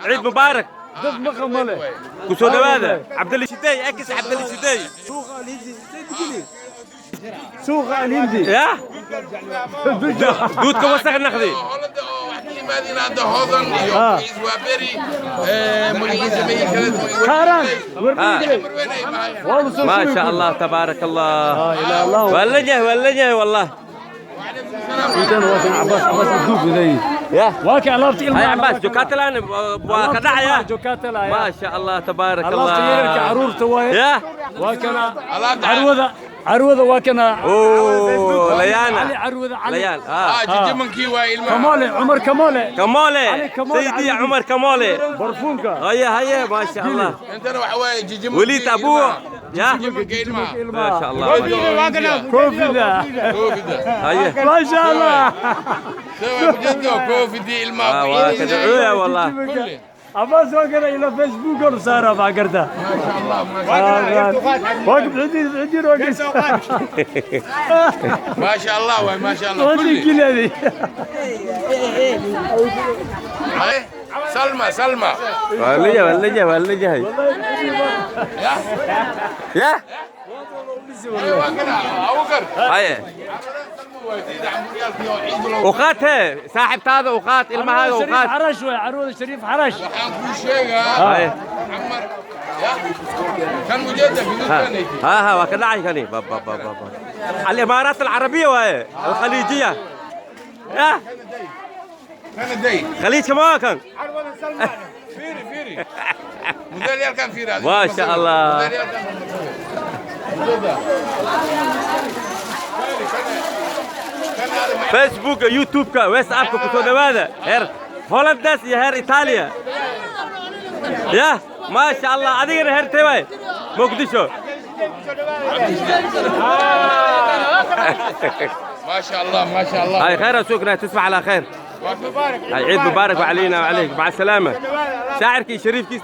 Ciid mubaarak. Dad maqan ma leh. Ku soo dhawaada Cabdalla Shidey, ex Cabdalla Shidey. Suuqa Alhindi. Ya duudka wasaq naqdi. Holanda oo wax ka yimaadeen hadda, Hodan iyo Iswaaberi, magaciisa ma kala. Kaaraan. ما شاء الله تبارك الله، ولجه ولجه والله. Waa kan Cabaas, Cabaas duub iday. يا Waa kan alaabta ilmaha. هاي عباس جوكاتلان وكدعيا. Jokatala. ما شاء الله تبارك Alaabta yararka الله. Caruurta waaye. يا Waa kana carwada, carwada waa kana. اوه ليانا. Cali carwada Cali. ليان اه. Jijimankii waa ilmaha. Kamole, Cumar Kamole. كمولي. علي كمولي. سيدي علي. عمر كمولي. Barfuunka. هيا هيا، ما شاء الله. Intana waxa waaye jijimankii. وليد ابوه يا Jijimanka ilmaha. ما شاء الله. Koofida. Koofida. هيا. ما شاء الله. Sawa mujado koofidii ilmaha. آه وكدعوية والله. Cabaas waa kana ila Facebook oo saara baa garta. واقف عندي عندي واقف. ما شاء الله waay، ما شاء الله. عندي kulli كلادي. Haye, Salma, Salma. ولجه ولجه ولجه Ya. يا Waa kana Abubakar. هيا. وقاتها صاحب هذا وقات ilmaha شريف. وقات. حرش waay, carwada Shariif Xarash. Waxaan kuu sheegaa هيا. Camar ya kan mujada guduudkan. ها ها وكدعي كني بابا بابا بابا الامارات العربيه وهي الخليجيه يا Kana day. خليج كما كان. Fiiri, fiiri mudaalyaalkan, fiiri adiga. ما شاء الله. Mudaalyaalkan mujada. Facebook, YouTube-ka, WhatsApp-ka, ku soo dhawaada heer Hollandaas iyo heer Itaaliya. Ya maasha Allah, adigana heertee waay? Muqdisho. ما شاء الله، ما شاء الله. هاي خير سوقنا، تصبح على خير. هاي عيد مبارك وعلينا وعليك، مع السلامة. شاعركي شريفكي.